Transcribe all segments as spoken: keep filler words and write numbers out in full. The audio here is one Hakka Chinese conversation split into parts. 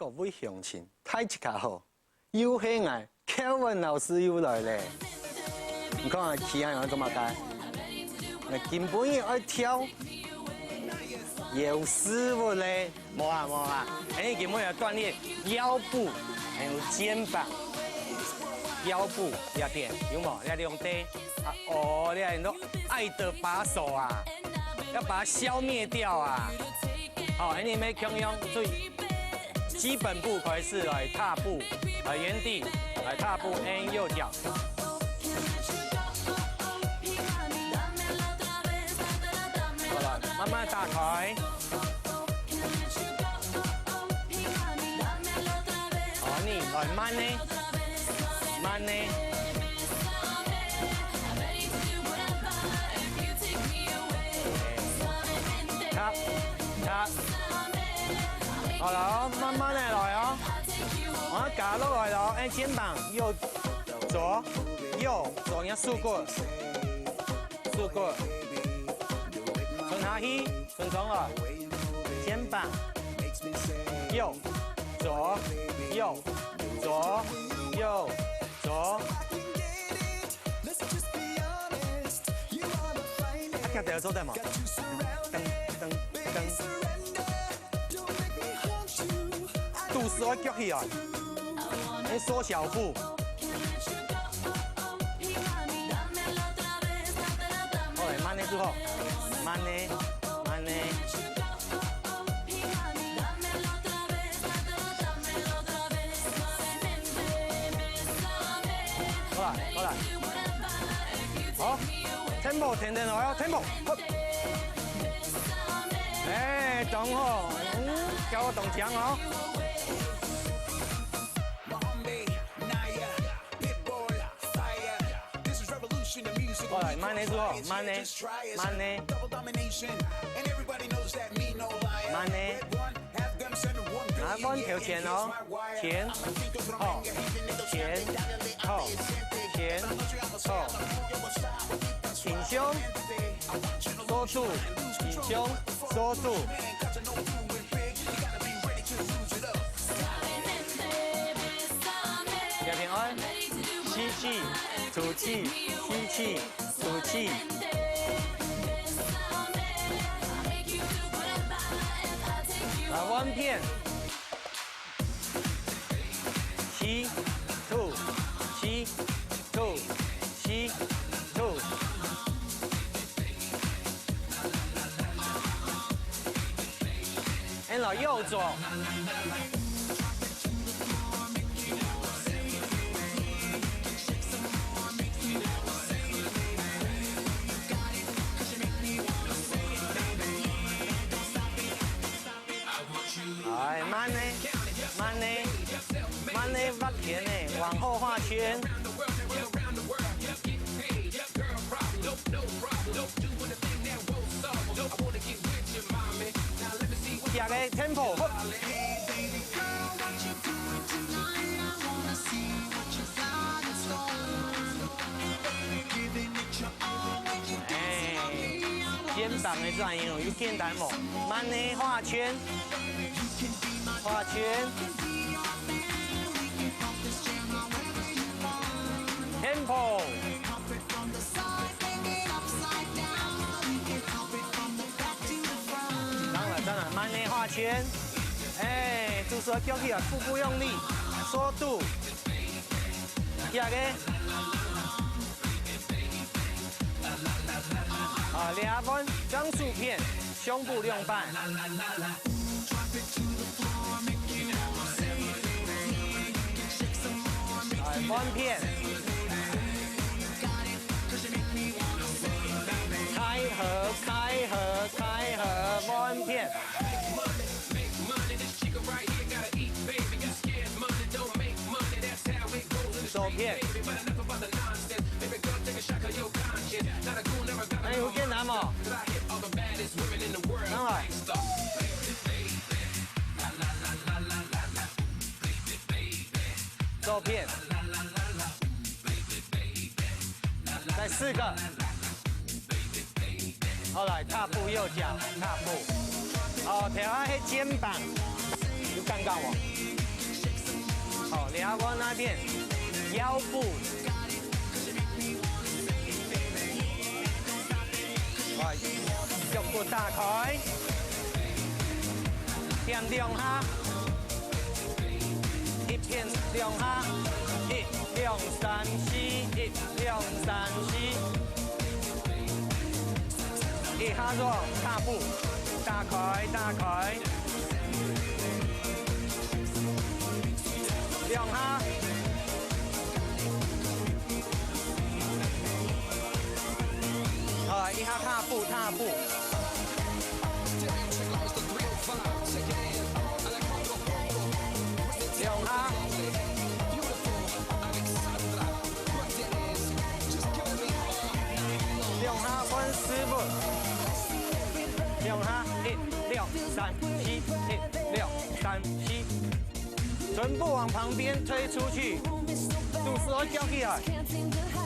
各位鄉親，大家好，又係𠊎Kelvin老師又來咧。你看啊，企下仰做麼个？𠊎今晡日愛跳搖屎朏咧。無啊，無啊，𠊎今晡日愛鍛鍊腰部，還有肩膀。腰部這片有無？這兩塊啊，哦，這很多愛的把手啊，要把它消滅掉啊。好，你們共樣注意。 基本步開始來踏步，來原地，來踏步，and右腳。好了，慢慢打開。好，你來慢呢，慢呢。踏，踏。 好了，慢慢的來哦。好，加落來了，哎，肩膀右、左、右、左，你要縮骨，縮骨，伸下去，伸長了，肩膀，右、左、右、左、右、左。 啊，腳底有做得無？噔噔噔，肚屎愛撅起來，你縮小腹。好，慢點就好，慢點，慢點。 好啦，好啦。好，tempo，停停哦，要tempo，好。哎，當好，嗯，教我當強哦。好來，慢點做，慢點，慢點。慢點。 啊，換頭前哦，前，後，前，後，前，後，輕鬆，縮肚，輕鬆，縮肚。這片愛，吸氣，吐氣，吸氣，吐氣。 來，換片。吸，吐，吸，吐，吸，吐。And來右左。 哎，慢呢，慢呢，慢呢，畫圈呢，往後畫圈。這個tempo，好。 哎，肩膀个轉移哦，有簡單無？慢呢畫圈，畫圈。Tempo。上來，上來，慢呢畫圈。哎，就是腳起來，腹部用力，縮肚。 這個。啊，兩半，雙手片，胸部兩半。啊，換片。開合，開合，開合，換片。 左片。哎，有簡單無？上來。左片。再四個。 好，來，踏步右腳，踏步。哦，頭下係肩膀，有尴尬哦。好，你要往那邊腰部。哇，腳骨打開，點兩下，一片兩下，一、兩、三、四，一、兩、三、四。 一下做踏步，打開，打開。兩下。好，一下踏步，踏步。兩下。 兩下換四分。兩下，一、兩、三、四，一、兩、三、四。全部往旁邊推出去，肚屎愛翹起來，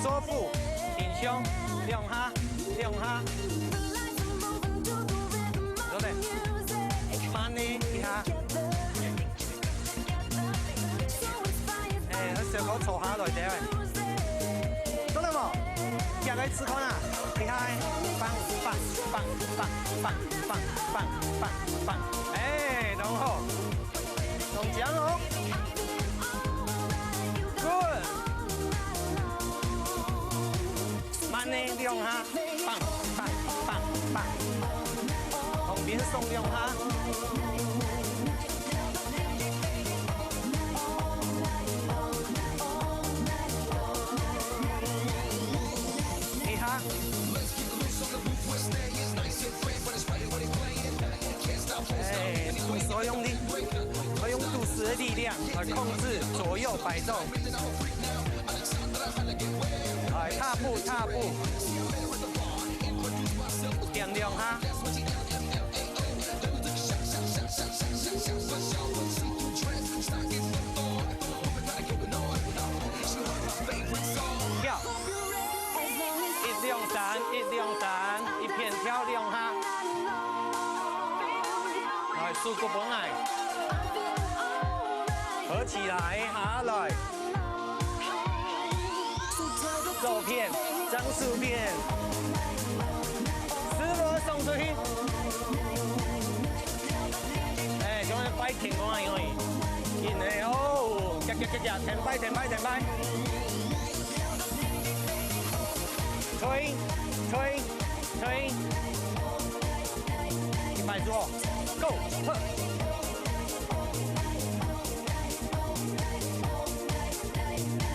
收腹，挺胸，兩下，兩下，對不對？慢一下。 哎，小可坐下來咧。做得無？行來試看啊！厲害！棒棒棒棒棒棒棒棒棒！哎，當好，當強哦！Good！慢呢兩下，棒棒棒棒，旁邊鬆兩下。 一下。哎，肚屎用力，要用肚屎的力量來控制左右擺動。哎，踏步，踏步，點兩下。 跳。一兩三，一兩三，一片跳兩下。來，手骨分開。合起來，下來。左片，正手片。屎朏送出去。 哎，像該拜天公啊，因為緊个哦，夾夾夾夾，天拜天拜天拜。推推推，一擺做，Go，好。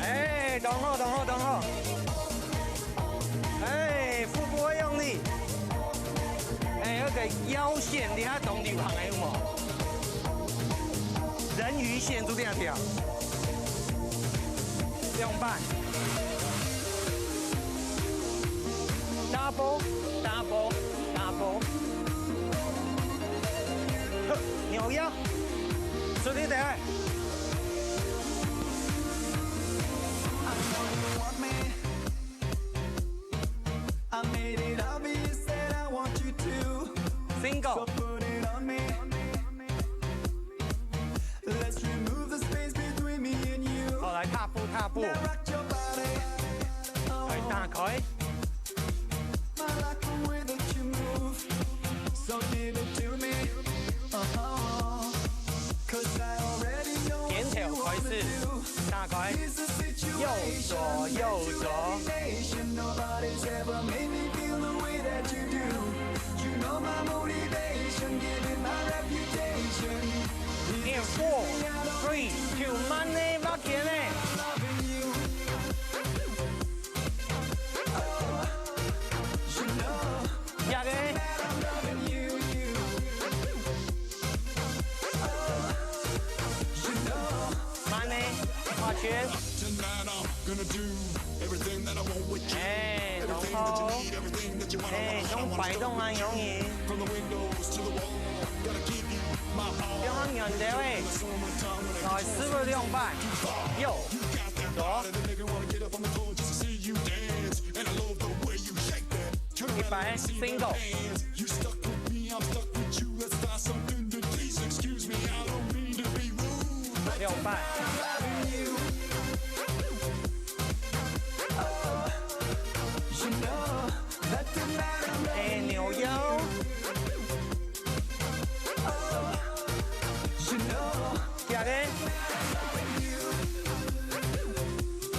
哎，當好當好當好。 哎，腹部愛用力。哎，那個腰線，你看懂流行的有無？人魚線就這樣跳。兩擺。Double，double，double。好，扭腰，出力點。 I made it obvious that I want you to. Single. So put it on me. Let's remove the space between me and you. 好，來踏步，踏步。 Now rock your body. 來，打開。 I like the way that you move. So give it to me. Uh-huh. 'Cause I already know what you wanna do. 點頭開始，打開。 右左，右左。 Nobody's ever made me feel the way that you do. You know my motivation, given my reputation. In four, three, two，慢呢，慢點呢。 慢呢，畫圈。哎，然後，哎，像擺動恁樣仔。 放較遠兜仔，來，屎朏兩擺，右，左。 一擺，single。兩擺。哎，扭腰。這个。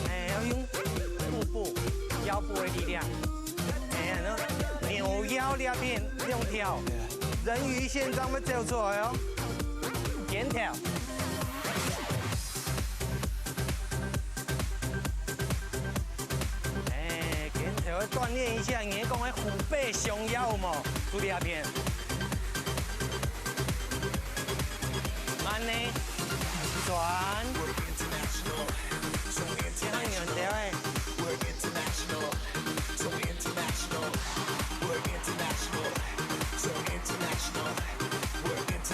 哎，要用腹部、腰部的力量。哎，扭腰這片兩條，人魚線正會走出來哦。肩頭。 哎，今頭愛鍛鍊一下，你講个虎背熊腰有無？注意這片。慢呢，轉。這樣有條欸。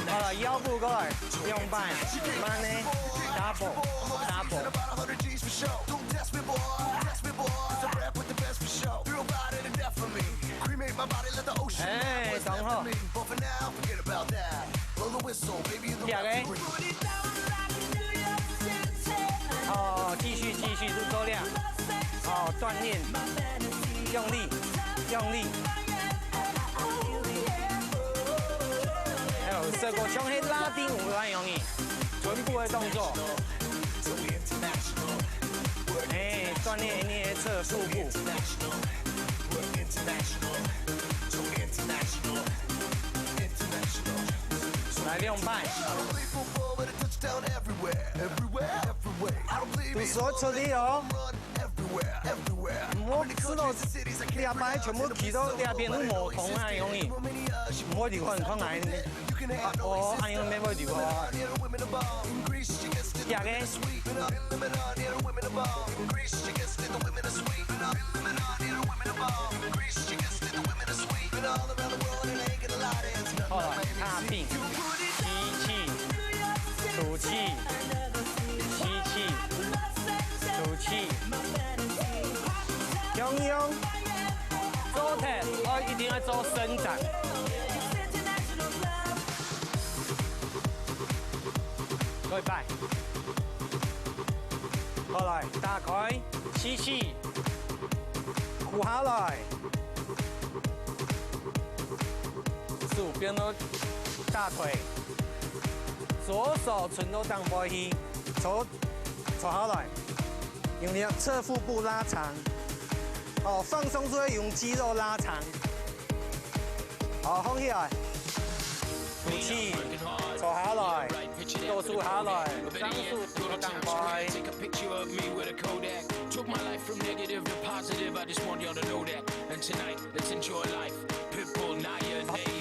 好了，腰部過來，兩擺，慢呢，double，double。哎，當好。這个。哦，繼續，繼續，就夠了。哦，鍛鍊，用力，用力。還有，這个像係拉丁舞一樣呢，臀部的動作。哎，鍛鍊你的側腹部。來，兩擺。 就說出力哦。毋好試到這擺全部企到這片都無動啊，容易。毋好流汗，看來。哦，恁樣乜會流汗。這个。好，下定，吸氣。 吐氣，吸氣，吐氣。用力，做忒，哦，一定愛做伸展。過一擺。好，來，打開，吸氣，呼下來。 手放到大腿，左手伸到頂背去，坐，坐下來，用你的側腹部拉長。哦，放鬆就會用肌肉拉長。好，放起來。吐氣，坐下來，倒手下來，雙手伸到頂背。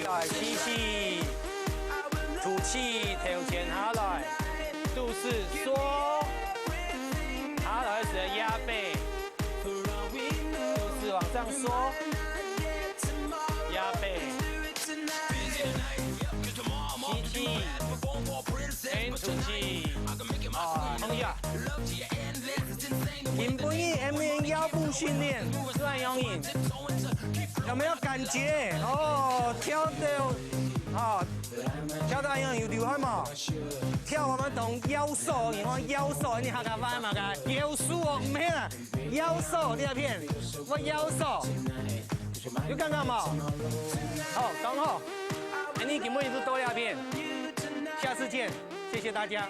來，吸氣，吐氣，頭前下來，肚屎縮，下來時的腰背，肚屎往上縮，腰背，吸氣，哎，吐氣，哦，放下。 今晡日M N腰部訓練，這樣容易，有沒有感覺？哦，跳到，哦，跳到恁樣有流汗無？跳我們懂腰瘦，你看腰瘦，你客家話嘛个腰瘦哦，毋係啦，腰瘦這片，𠊎腰瘦，有感覺無？好，當好，恁樣今晡日就到這片，下次見，謝謝大家。